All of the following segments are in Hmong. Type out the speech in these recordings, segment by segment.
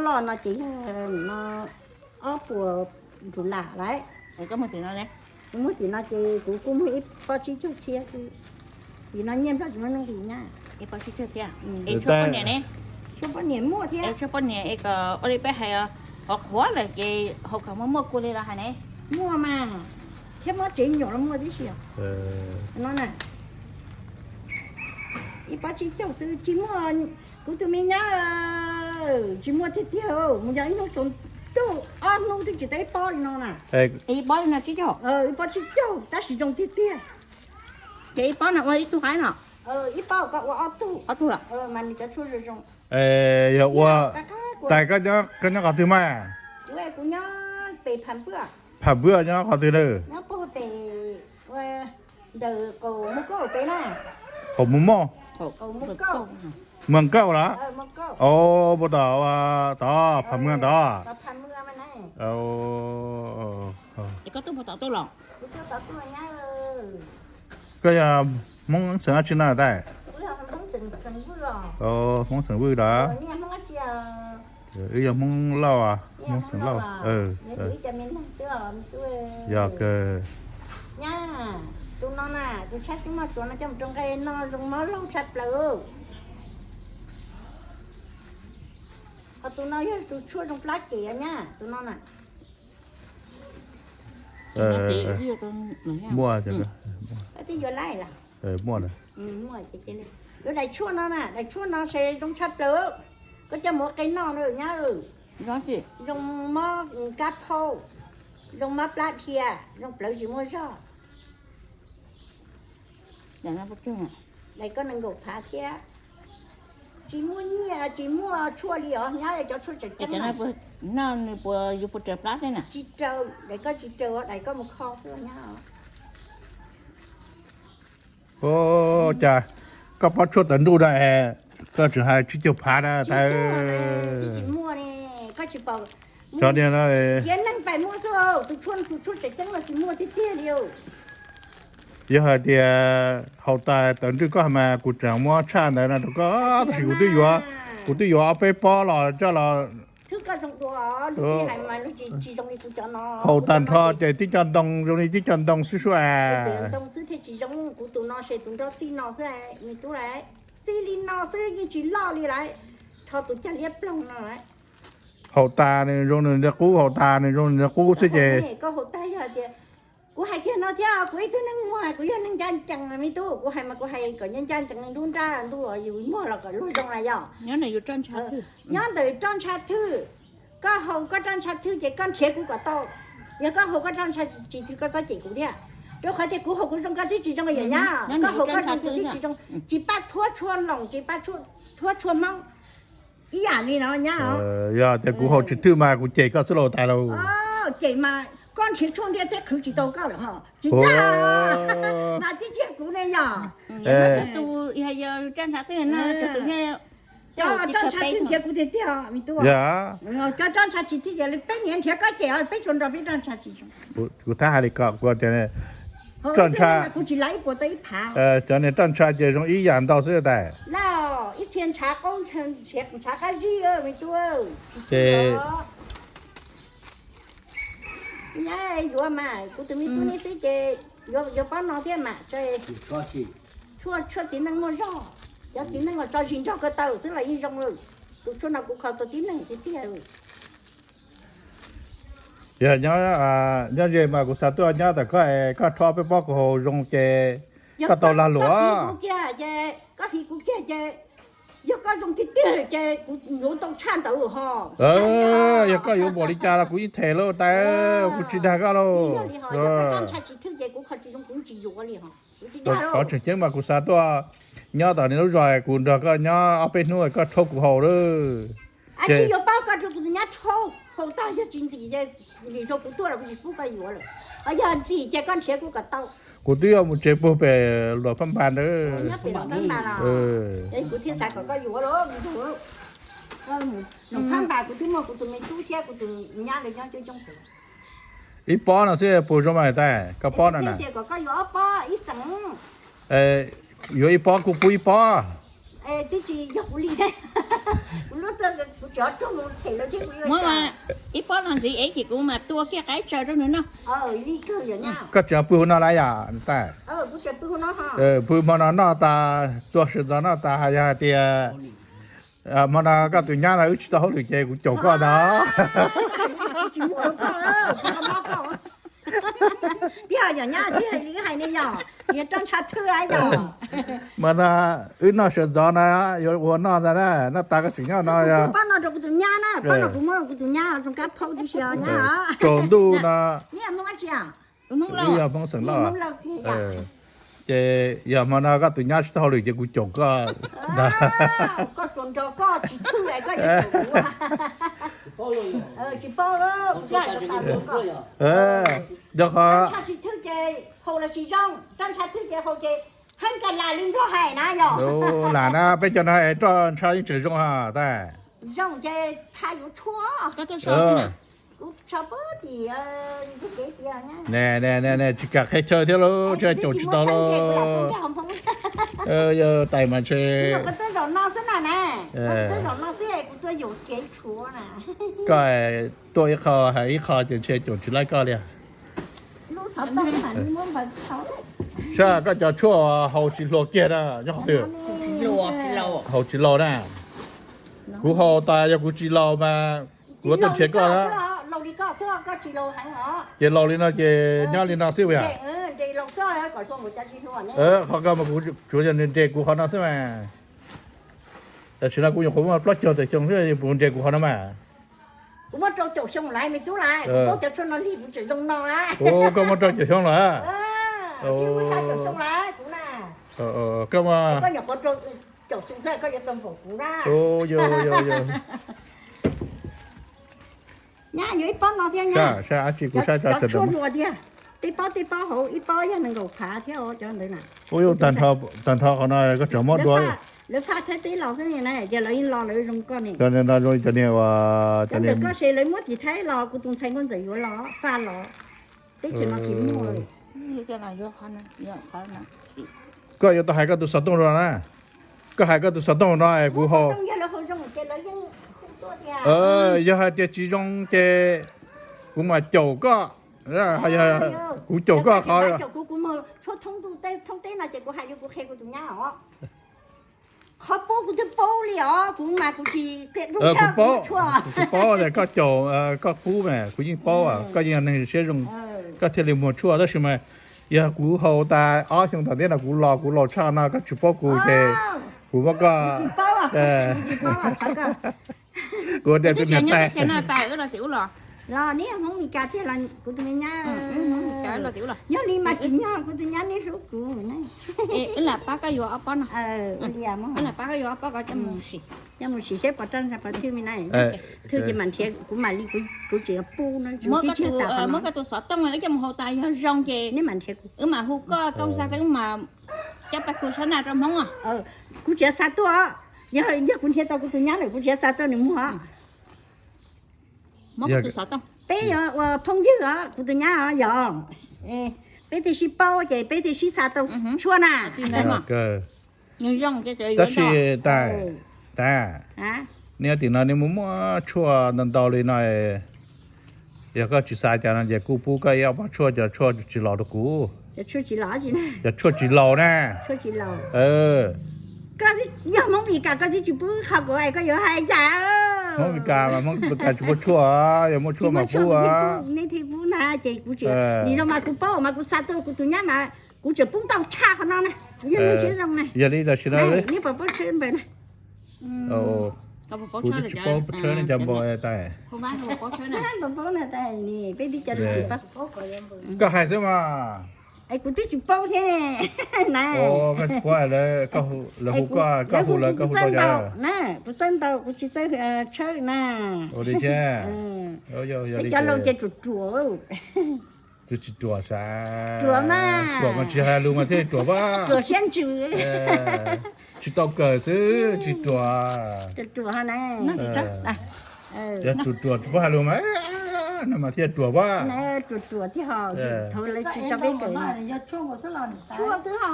Loj no ces yog no ob puas nrus lam lawm. Kuv muag tim no ces kuv kuj muag ib pob tsib caug txhiab xwb. Tim no nyiaj Nplog tsis muaj nuj nqis nyab. Ib pob tsib caug txhiab. Es tshuaj poj niam ne? Tshuaj poj niam muaj thiab. Tshuaj poj niam es kom ua li peb hais, qhuav qhuav lawm ces hauv kom muaj muaj kua li los hais ne? Muaj mas, thiab muab tsev nyuam los muaj tib si. No na, ib pob tsib caug xwb tsis muaj. Kuv tus me nyab, tsis muaj tiag tiag, mus yog ib hnub tsaus ntuj ob hnub twb tsis tau ib pob li no na. Ib pob li no tsib caug? Ib pob tsib caug tab sis zoo tiag tiag. Ces ib pob no ua ib tug qaib no? Ib pob koj ua ob tug. Ob tug los? Mas nws cov tshuaj zoo zoo. Yog ua, tais koj nyob qhov twg mas? Kuv nyob pem Pham Npwj. Pham Npwj nyob qhov twg na? Nyob puag pem ntawm qaum Mus Kauj pem na. Qaum Mus Moj? Mus Kauj los? Mus Kauj. Os, puag tom, tod Pham Npwj tod. Koj tuaj puag tom tuaj los? Koj yog Hmoob xeem dab tsi no tais? Hmoob xeem Vwj los? Wb yog Hmoob Lauj, Hmoob xeem Lauj. Yog kawg. Nyab, tus no na, tus tshab tub moj tsuas no coj mus rau nqe no zoo mob laug tshaj plaws. Ho tus no yog tus tshuaj zoo plab cem nyab, tus no na. Muaj, twb yuav laij los? Muaj. Yuav daim tshuaj no na, daim tshuaj no ces zoo tshaj plaws. Koj coj mus ua qe noj na nyab. Zoo mob kab phauj, zoo mob plab dhia, zoo plawv tsis muaj zog. Daim koj nees nkaum phav thiab. Tsis muaj nyiaj tsis muaj tshuaj li os nyab, cov tshuaj tseem ceeb no. Noj nws puas, yus puas raws plab thiab na? Tsis raws, daim koj tsis raws, daim koj mus kho xwb nyab. Cas koj pob tshuaj tawv ntuj na, koj tseem hais tsib caug phav na. Tsis muaj ne, koj tsis paub. Cov niag no, tiav neeg pais muaj xwb, tus tshuaj, tus tshuaj tseem ceeb no tsis muaj tiag tiag li. Yog hais tias haus tas tawv ntuj koj mas kuv tseem muab tshaj ntawd no rau koj, tab sis kuv twb yuav, kuv twb yuav ob peb pob los coj los. Twb koj zoo dua, lub tij hais mas lub tsis zoo li kuv cov no. Haus tag nrho ces tib co ntoo zoo li tib co ntoo xwb sub as. Ntoo xwb thiaj tsis zoo, kuv tus no ces tus nrog txij no xwb, me tub lawm. Txij li no xwb yeej tsis loj li lawm. Rho tus cag liab ploog no lawm. Haus tas nws zoo nws li qub, haus tas nws zoo nws li qub xwb ces. Koj haus tas yog tias, kuv hais kiag no thiab, kuv ib tug neeg muag, kuv yog neeg ncaj ncees me tub, kuv hais mas kuv hais kom ncaj ncees, nruab nrab ntuj yus muag los kom luag zoo na yog. Nyob ntawm roj ntsha thwj, koj haus koj roj ntsha thwj ces koj nrhiav kuv kom tau. Yog koj haus koj roj ntsha tsis thwj koj txhob cem kuv thiab, rau qhov tias kuv haus kuv zoo koj twb tsis zoo yam nyab, koj haus koj zoo kuv twb tsis zoo, tsis pab thuab tshuaj loos, tsis pab thuab tshuaj hmoob. Ib yam li no nyab. Yog tias kuv haus tsis thwj mas kuv cem koj xwb los tais lauj. Cem mas koj nrhiav tshuaj ntiaj teb qhwv tsis tau koj lawm ho. Tsis ncaj, mas tib cia kuv ne yog. Roj ntsha thwj nrhiav kuv tiag tiag me tub. Cov roj ntsha tsis thwj ces peb nyiam nrhiav koj cem os, peb tsuas nrog peb roj ntsha tsis zoo. Kuv thab hais li ko, kuv tias roj ntsha, kuv tsis lav ib puas tau ib phav. Cov niag roj ntsha ces zoo ib yam ntau xwb tais. Lauj, ib txhia ntshav qaub ntshav qab zib me tub. Ces nyab yuav mas kuv tus me tub neb xwb ces yuav pob no thiab mas. Tshuaj txiv neej muaj zog, cov txiv neej uas tso zis nrog ko taw xwb los yeej zoo lawm. Tus tshuaj no kuv kho tau tib neeg tiag tiag. Yog nyob ze mas kuv xav tuaj nyob tom koj, koj rho peb pob kuv haus zoo ces koj tau lag luam. Kuv kiag ces, koj fiv kuv kiag ces, yog koj zoo tiag tiag ces kuv yuav tau tshaj ntawd ho. Yog koj yuav npaum li cas los kuv yeej them lauj tais, kuv tsis dag koj lauj. Yog koj roj ntsha tsis thwj ces kuv kho tsis zoo kuv tsis yuav li ho. Qhov tseem ceeb mas kuv xav tuaj nyob tom niag lub zos, kuv nrog koj nyob ob peb hnub koj rhaub kuv haus lawm. Tsis yuav paub koj rau kuv tus nyab rhaub haus tag yog tsis ntxim ces lwm zaus kuv tuaj los kuv tsis pub koj yuav lawm. Yog ntxim ces koj nrhiav kuv kom tau. Kuv twb yuav mus tsev puag pem Luam Phab Npas ntawd. Kuv thiaj xav kom koj yuav los. Luam Phab Npas kuv twb muaj kuv tus me tub thiab kuv tus nyab lawv nyob coob coob. Ib pob no xwb puas zoo mas tais, koj pob no na. Kom koj yuav ob pob ib xeem. Yuav ib pob kuv pub ib pob. Twb tsis yog kuv li thiab. Kuv lub tuaj, kuv tsis tau tuaj mus them lawv thiab kuv yuav Muab mas ib pob no ntxiv es ces kuv mam tua kiag qaib tsaws rau nws noj. Koj tseem pw hauv no lawm yom tais? Pw hmo no noj tas, tua sawv ntxov noj tas, yog hais tias hmo no koj tus nyab no wb tsis tau hauj lwm ces kuv caum koj ntag. Hmo no wb noj sawv ntxov na, yuav ua noj ntag na, noj tas koj tseem nyob no yog. Pob no rau kuv tus nyab na, pob no kuv muab rau kuv tus nyab zoo kab phaub tib si os nyab. Tsaus ntuj no. Wb yog Hmoob xeem Lauj. Ces yog hmo no koj tus nyab tsis tau hauj lwm ces kuv caum koj. Koj tsuas nrog koj tsis thwj es koj yuav caum kuv. Tsis paub, rau qhov ntsha tsis thwj ces haus los tsis zoo, roj ntsha thwj ces haus ces heev kawg lam li nplog hais na yog. Lam na, peb cov no roj ntsha yeej tseem zoo ha tais. Zoo ces tha yuav tshuaj. Kuv tso pab tim kev tias ne, tsis kam qhia chaw thiab lauj, caum tsis tau lauj. Yog tais mas ntshe. Koj tuaj ib qho hais ib qho ces ntshe caum tsis laib koj li. Saib koj cov tshuaj haus tsis hluas kiag na, nyob qhov twg? Haus tsis laus na. Kuv haus tas yog kuv tsis laus mas kuv tuaj nrhiav koj na. Ces laus li no ces nyob li no xwb yom. Qhov ko mas kuv tsuav yog nws nres kuv qhov no xwb mas. Tam sim no kuv nyuam qhuav muaj plaub caug tawm xyoo xwb, kuv nres kuv qhov no mas. Kuv muaj rau caum xyoo lawm me tub lawm, kuv paub cov tshuaj no li kuv tseem zoo no lawm. Koj muaj rau caum xyoo lawm? Koj muaj caum xyoo xwb koj yuav tau npaum kuv na. Nyab, yuav ib pob no thiab nyab. Saib dab tsi kuv saib tso sawv daws. Tej pob tej pob hauv ib pob yog nees nkaum phav thiab cov ntawd na. Tag nrho qhov no koj tseem muab dua. Lawv faj Thaib teb los xwb na, yog lawv yeej los lawv zoo koj ne. Cov ntawm koj se lawv muab tim Thaib los, kuv tus ntxhais Nkauj Ntxawm yuav los faj los. Teb chaws no tsis muaj. Koj yuav tau hais koj tus xov tooj rau na. Koj hais koj tus xov tooj no es kuv haus. Yog hais tias tsis zoo ces kuv mam caum koj. Kuv caum koj qhov. Tshuaj thoob ntuj thoob teb no ces kuv hais li kuv qhia kuv tus nyab os. Qhov paub kuv twb paub li os, kuv mas kuv tsis qia dub ntshaj kuv paub. Kuv paub tias koj caum, koj pub mas kuv yeej paub, koj yeej yog neeg siab zoo, koj thiaj li muag tshuaj. Tab sis mas yog kuv haus tas ob xyoo tom ntej no kuv los kuv laus tshaj no koj tsis paub kuv ces kuv muab koj. Kuv tias tus niam tais. Los neb Hmoob Mes Kas thiaj los kuv tus me nyab. Yog li mas tsis nyog kuv tus nyab neb hlub kuv. Wb lam pab koj yuav ob pob no. Wb lam pab koj yuav ob pob ko coj mus sim. Coj mus sim seb pov roj ntsa pov thwj me na. Thwj ces mam nrhiav kuv mam li, kuv tseem yuav pub no. Muab koj tus xov tooj wb coj mus haus tas yog zoo ces neb mam nrhiav kuv, wb mam hu koj tau xa wb mam coj pab kuv xab na rau Hmoob. Kuv tseem xa tuaj, yog kuv nrhiav tau kuv tus nyab lawm kuv tseem xa tuaj nws muag. Peb yuav ua phooj ywg os, kuv tus nyab os yog. Peb thiaj sib paub ces peb thiaj sib xa tau tshuaj na. Tab sis tais, tais, neb tim no neb muaj muaj tshuaj ntau ntau li no, yog koj tsis xa cas no ces kuj pub koj ib ob pob tshuaj, cov tshuaj tsis laus rau kuv. Cov tshuaj tsis laus na. Yog Hmoob Mes Kas koj twb tsis pub qhov kuv es koj yuav hais cas. Hmoob Mes Kas mas Hmoob Mes Kas tsis muaj tshuaj, yog muaj tshuaj mas pub. Nej thiaj pub na ces kuv tseem, nim no mas kuv paub mas kuv xa tuaj kuv tus nyab mas kuv tseem pub ntau tshaj qhov no na. Kuv yog neeg siab zoo na. Yog li tam sim no neb puas paub tshawb npaws na? Kuv twb tsis paub tshawb ne cov npaum tais. Koj hais xwb mas. Kuv twb tsis paub thiab na. Koj tsis paub lawv, lawv hu koj, koj hu lawv, koj hu tau cas? Kuv txawj ntaus, kuv tsis txawj tshawb na. Ua li thiab. Peb cov laus ces ruam ruam. Twb tsis ruam sav. Ruam mas. Ruam mas tsis hais lus mas thiaj ruam pab. Ruam siab ntsws. Tsis tau kawm xwb tsis ruam. Ruam ruam na. Yog ruam ruam tsis paub hais lus mas, no mas thiaj ruam pab. Ruam ruam thiaj ho, thaum lawv tsis tso peb kawm. Tshuaj xwb ho.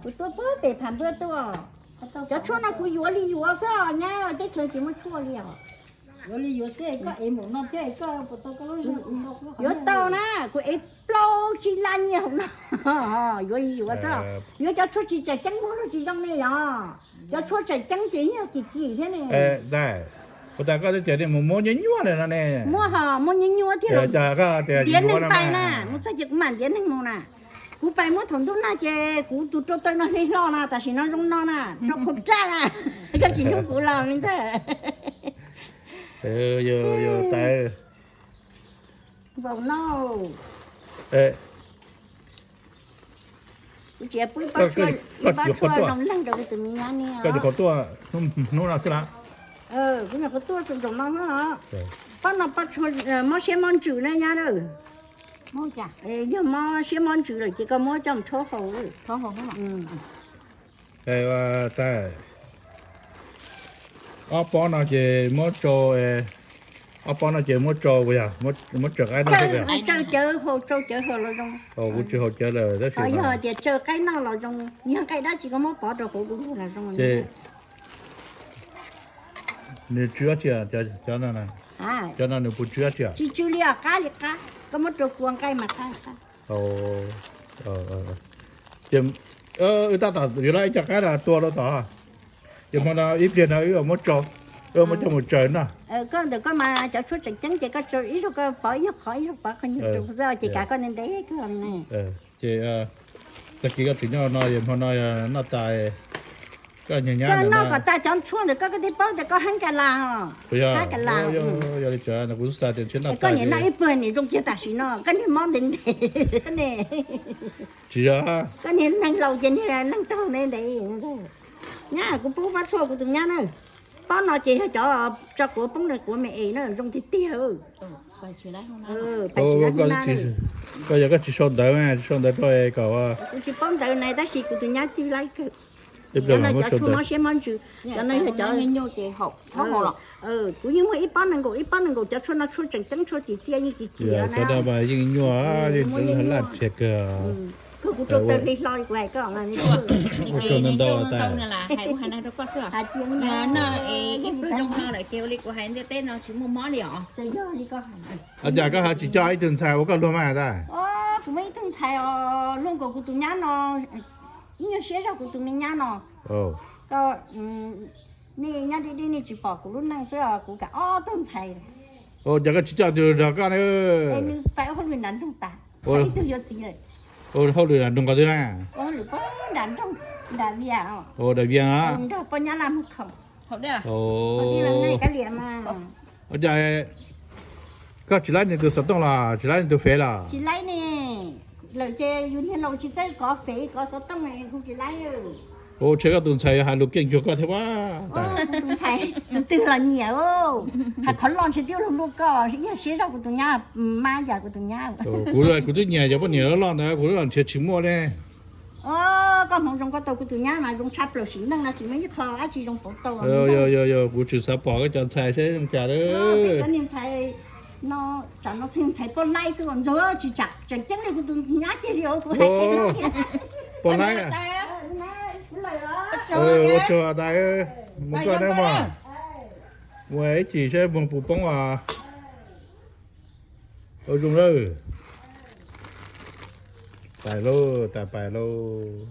Kuv tuaj pem Pham Npuaj tuaj. Cov tshuaj no kuv yuav li yuav xwb os nyab, teb chaws tsis muaj tshuaj li os. Yuav li yuav xwb, koj ev npaum no thiab koj puas tau koj lub zog? Yuav tau na, kuv ev plaub tsib lab nyiaj hauv no. Yuav li yuav xwb, yuav cov tshuaj tsis tseem ceeb muag los tsis zoo ne yog. Cov tshuaj tseem ceeb ces yog kim kim thiab ne. Ua tas koj twb tias mus muab nyuaj nyuaj lawm no ne. Muab ho muab nyuaj nyuaj thiab los ntiav neeg pais na, mus txog ces kuv mam ntiav neeg mus na. Kuv pais muab thaum ntuj nag ces kuv tus rau taw no hle hlo na, tam sim no zoo no na, rau qhov raj na. Koj tsis hlub kuv los me ntxawg. Vau no. Kuv tsis pub ib pob tshuaj, ib pob tshuaj zoo leeg rau kuv tus me nyab ne. Koj nyuam qhuav tuaj hnub no xwb las? Kuv nyuam qhuav tuaj txog nraum no xwb os. Pob no pob tshuaj mob siab mob ntsws na nyab na. Yog mob siab mob ntsws lawm ces koj muab coj mus rhaub haus. Ua tas ob pob no ces muab tsau, ob pob no ces muab tsau puas yog, muab tsaws qaib no xwb puas yog? Tsau cawv haus, tsau cawv haus los zoo. Kuv tsis haus cawv lawm tab sis yog tias tsau qaib noj los zoo, yog nqaij dab tsi koj muab pov rau hauv kuv los zoo. Nws tsw dab tsi? Cov no, cov no nws puas tsw dab tsi? Tsis tsw li os, qab li qab, koj muab rau kua nqaij mas qab li qab. Ces wb tab tom yuav lab ib co qaib no tua rau tod. Ces hmo no ib pliag no wb muab tsau, wb muab coj mus tsaws no. Koj ntawm koj mas cov tshuaj tseem ceeb ces koj tsau ib zaug koj pov ib zaug qhov ib zaug pov qhov nyuag rau xwb ces kav koj ntev ntev kawg. Ces tag kis koj tsis nyob no es hmo no noj tas, koj nyiag nyab noj kom tas cov tshuaj ntawm koj, koj thiaj paub tias koj heev kas las os. Heev kas las. Yog li cas kuv xav tias ntshe noj tas koj niam noj ib pluag niam zoo kiag tam sim no, koj niag mob ntev ntev ne. Tsis yog. Koj niag neeg laus ces niag neeg taug ntev ntev. Nyab, kuv pub pob tshuaj kuv tus nyab na. Pob no ces yog cov tso quav poob rau quav me es na, zoo tiag tiag. Koj yog koj tsis sau ntawv, tsis sau ntawv rau kom. Kuv tsis paub ntawv na tab sis kuv tus nyab cig laib kawg. Cov no cov tshuaj mob siab mob ntsws, cov no yog cov. Kuv yeej muaj ib pob nees nkaum, ib pob nees nkaum cov tshuaj no tshuaj tseem ceeb tshuaj tsim txiaj yeej kim kim na. Cov no mas yeej nyuaj, yeej laj nrhiav kawg. Kawg kuv rau taw hli hlo li kuv hais koj. Ntau ntau tas. Hais ua hais no rau koj xwb. Noj es ib pluag zoo no lawm ces ua li kuv hais ntiaj teb no tsis muaj mob li os. Ua cas koj ho tsis coj ib tug ntxhais ua koj luag mas tas? Kuv muaj ib tug ntxhais os, luag nkaus kuv tus nyab no, ib nyuag siab zog kuv tus me nyab no. Koj, nej nyob deb deb nej tsis pom kuv lub neej xwb os, kuv kam ob tug ntxhais. Cas koj tsis coj tus nrog koj na? Nws pais ua hauj lwm nram nroog tas, ib tug yuav txiv lawm. Ua hauj lwm nram nroog qhov twg na? Ua hauj lwm pab nram nroog, nram Vias. Ua nram Vias os. Nrog poj nyab laj mus khoom. Ua cas koj tsis laib nws tus xov tooj los tsis laib nws tus fev los? Tsis laib ne, lawm ces yus niag laus tsis txawj kov fev kov xov tooj kuv tsis laib. Ua ntshe koj tus ntxhais hais lus keej cuag koj thiab. Tus ntxhais tus twg los nyiam, hais qhov loj ntshe twb luag luag koj, yog siab zog kuv tus nyab, mab yam kuv tus nyab. Kuv, kuv twb nyiam cov poj niam loj loj ntawd, kuv twb los nrhiav tsis muaj li. Koj hmoov zoo koj tau kuv tus nyab mas zoo tshaj plaws, sim neej no tsis muaj ib qho dab tsi zoo pauv tau. Kuv tseem xav pom koj cov ntxhais seb zoo cas. Peb cov niag ntxhais no, tsam no txheej ntxhais poj laib xwb ntag, tsis tsam tseem ceeb li kuv tus nyab kiag li os, kuv hais poj laib. Ua tsaug tas, mus koj neb mog, mus ib chim seb muag puas poob os. Ua zoo lawm. Pais lauj, tas pais lauj.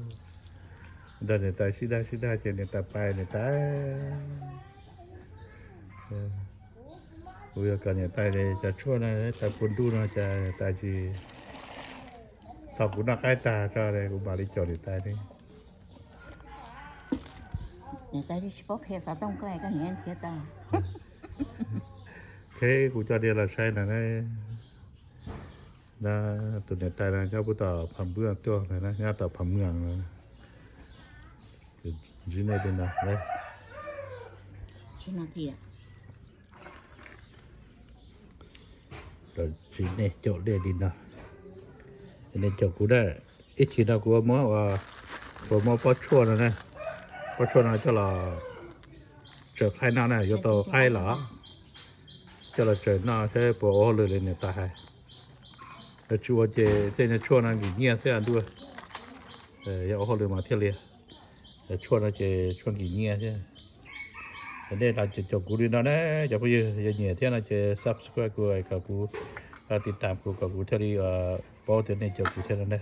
Nrog niam tais sib dag sib dag ces niam tais pais niam tais. Kuv yuav kom niam tais cov tshuaj no, tais puas ntuj no cas niam tais tsis thaum kuv noj qaib tag tso kuv mam li caum niam tais ne. Niam tais tsis paub qhia xov tooj koj, koj niam nrhiav tau. Qheb kuv coj niam los saib no. Tus niam tais no nyob puag tom Pham Mwang tuaj, nyob tom Pham Mwang. Ntsib nej li no. Ntsib nej caum dej li no. Nej caum kuv na, ib chim no kuv ua muab, ua muab pob tshuaj no na, pob tshuaj no coj los tsaws qaib noj na, yuav tau qaib los coj los tsaws noj seb puas ua hauj lwm li niam tais hais. Yog tsis ua ces tej nyuag tshuaj no nkim nyiaj xwb ntuj. Yog ua hauj lwm mas thiaj li. Cov tshuaj no ces tshuaj nkim nyiaj thiab. Nej los caum kuv li no na cov phooj ywg, yog nyiam thiab no ces subscribe kuv kom kuv, tiv tam kuv kom kuv thiaj li paub tias nej caum kuv thiab no na.